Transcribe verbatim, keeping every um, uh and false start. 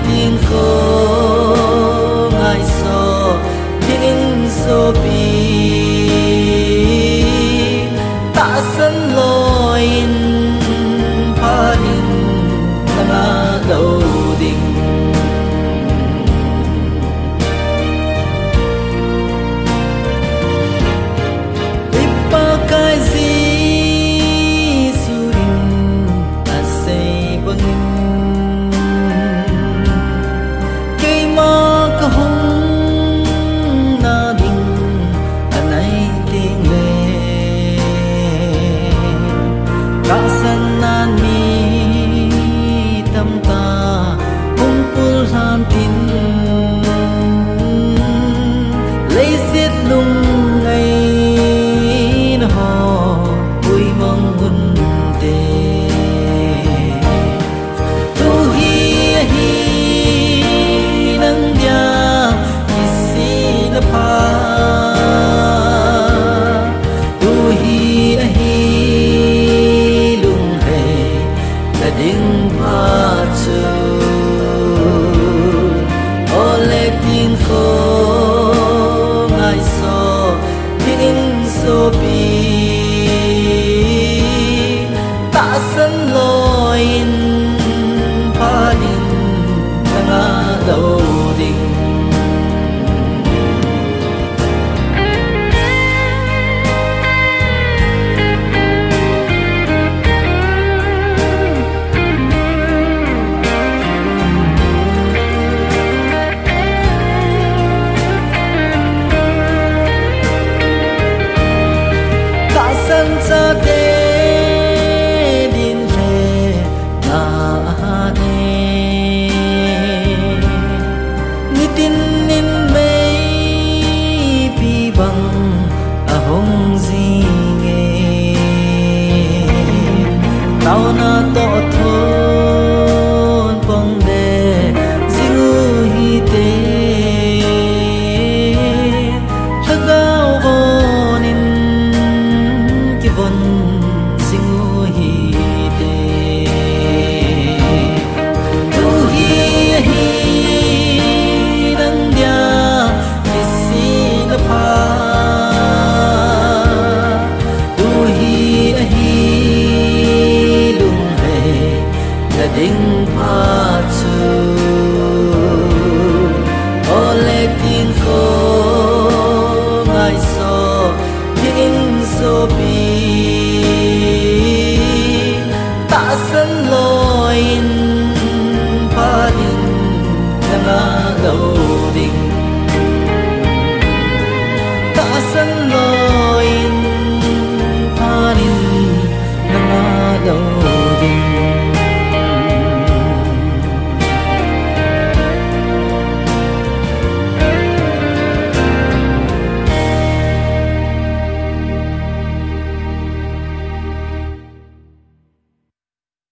Tin kho ngai so, tin in so pi. Tahsan loi in pha in na nga lo ding. I Pakai Jesu in asei bangin, keima kahung na ding anai ting le, tahsan nan mi tamtah hung pul lhan tin, leiset lungngaina ho puimang un te. Tu hi ahi nang dia kisihna pha. Tu hi ahi lunghei na ding pha chu. Ole tin kho ngai so, tin in so pi. Tahsan loi in pha in na nga lo ding.